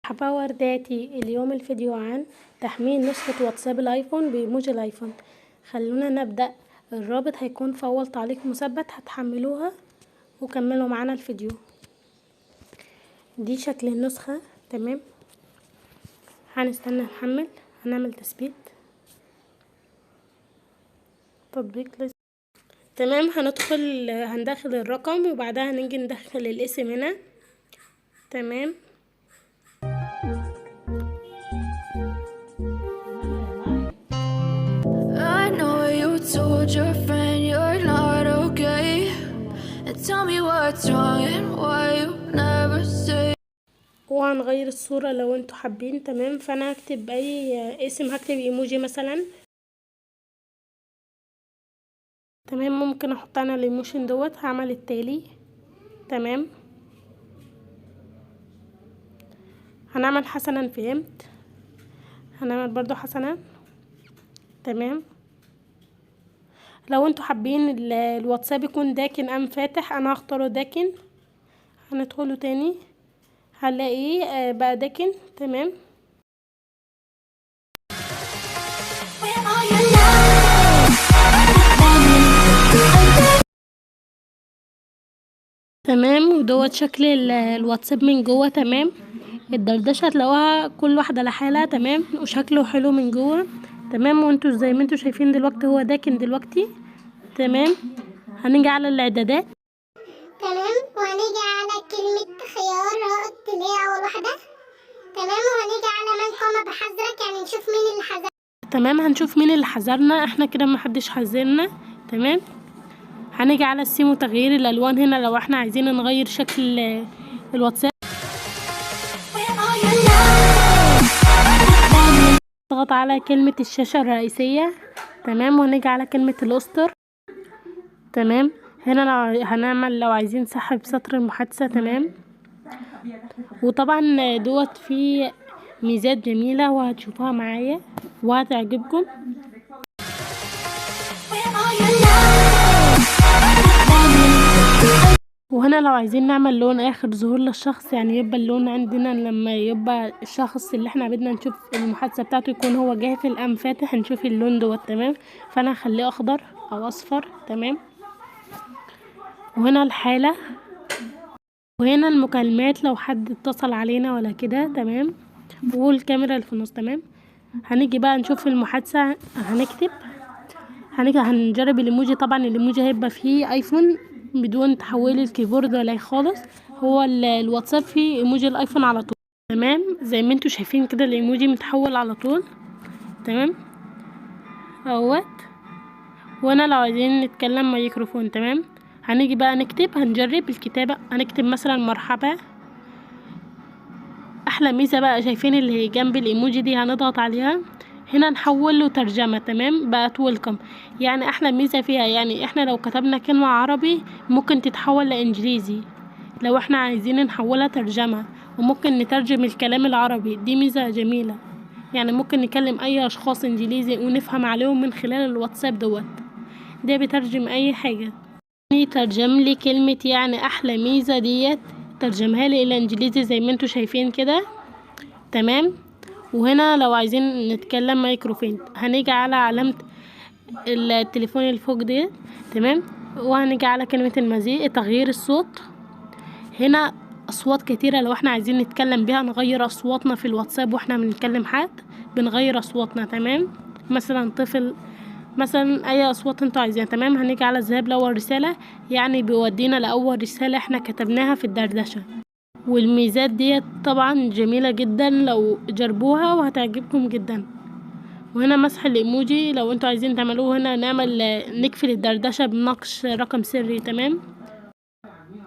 مرحبا ورداتي. اليوم الفيديو عن تحميل نسخة واتساب الايفون بإيموجي الايفون. خلونا نبدأ. الرابط هيكون في اول تعليق مثبت، هتحملوها وكملوا معانا الفيديو. دي شكل النسخة، تمام. هنستنى نحمل، هنعمل تثبيت تطبيق لسه. تمام. هندخل الرقم وبعدها هنيجي ندخل الاسم هنا، تمام. I know you told your friend you're not okay. And tell me what's wrong and why you never say. وهنغير الصورة لو انتوا حابين، تمام. فانا هكتب اي اسم، هكتب ايموجي مثلا، تمام. ممكن احط انا ال emotion دوت، هعمل التالي، تمام. هنعمل حسنا فهمت، هنعمل برضو حسنا، تمام. لو انتوا حابين الواتساب يكون داكن ام فاتح، انا هختاره داكن. هندخله تاني هنلاقيه، بقى داكن، تمام. تمام. ودوت شكل الواتساب من جوه، تمام. الدردشه هتلاقوها كل واحده لحالها، تمام. وشكله حلو من جوه، تمام. وانتوا زي ما انتوا شايفين دلوقتي هو داكن دلوقتي، تمام. هنيجي على الاعدادات، تمام. وهنيجي على كلمة خيارات اللي هي أول واحدة، تمام. وهنيجي على من قام بحذرك، يعني نشوف مين اللي حذرنا، تمام. هنشوف مين اللي حذرنا، احنا كده ما حدش حذرنا، تمام. هنيجي على السيم وتغيير الالوان هنا لو احنا عايزين نغير شكل الواتساب. نضغط على كلمة الشاشة الرئيسية، تمام. وهنيجي على كلمة الأسطر، تمام. هنا لو هنعمل، لو عايزين سحب سطر المحادثة، تمام. وطبعا دوت فيه ميزات جميلة وهتشوفوها معايا وهتعجبكم. وهنا لو عايزين نعمل لون اخر ظهور للشخص، يعني يبقى اللون عندنا لما يبقى الشخص اللي احنا بدنا نشوف المحادثة بتاعته يكون هو جافل ام فاتح، نشوف اللون دوت، تمام. فانا هخليه اخضر او اصفر، تمام. وهنا الحالة، وهنا المكالمات لو حد اتصل علينا ولا كده، تمام. والكاميرا اللي في النص، تمام. هنيجي بقى نشوف المحادثة، هنجرب الايموجي. طبعا الايموجي هيبقى فيه ايفون بدون تحويل ال keyboard ولا اي خالص، هو الواتساب فيه ايموجي الايفون على طول، تمام. زي ما انتوا شايفين كده الايموجي متحول على طول، تمام اهوت. وانا لو عايزين نتكلم مايكروفون، تمام. هنيجي بقى نكتب، هنجرب الكتابة، هنكتب مثلا مرحبا. احلى ميزة بقى شايفين اللي هي جنب الايموجي دي، هنضغط عليها هنا نحول له ترجمة، تمام. بقت welcome. يعني احلى ميزة فيها، يعني احنا لو كتبنا كلمة عربي ممكن تتحول لانجليزي لو احنا عايزين نحولها ترجمة، وممكن نترجم الكلام العربي. دي ميزة جميلة، يعني ممكن نكلم اي اشخاص انجليزي ونفهم عليهم من خلال الواتساب دوت. ده بيترجم اي حاجة، ترجم لي كلمة، يعني احلى ميزة ديت ترجمها لي الى انجليزي زي ما انتوا شايفين كده، تمام. وهنا لو عايزين نتكلم مايكروفون هنيجي على علامة التليفون اللي فوق دي، تمام. وهنيجي على كلمة المزيد تغيير الصوت. هنا اصوات كتيرة لو احنا عايزين نتكلم بيها، نغير اصواتنا في الواتساب واحنا بنتكلم حد بنغير اصواتنا، تمام. مثلا طفل، مثلا اي اصوات انتوا عايزينها، تمام. هنيجي على الذهاب لاول رسالة، يعني بيودينا لاول رسالة احنا كتبناها في الدردشة. والميزات ديت طبعا جميلة جدا لو جربوها وهتعجبكم جدا. وهنا مسح الايموجي لو انتوا عايزين تعملوه، هنا نقفل الدردشة بنقش رقم سري، تمام.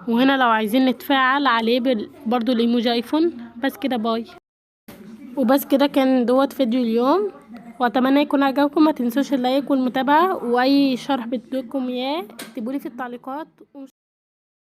وهنا لو عايزين نتفاعل عليه برضو الايموجي ايفون. بس كده، باي. وبس كده كان دوت فيديو اليوم، واتمنى يكون عجبكم. ما تنسوش ال like والمتابعة، واي شرح بدكم اياه اكتبولي في التعليقات.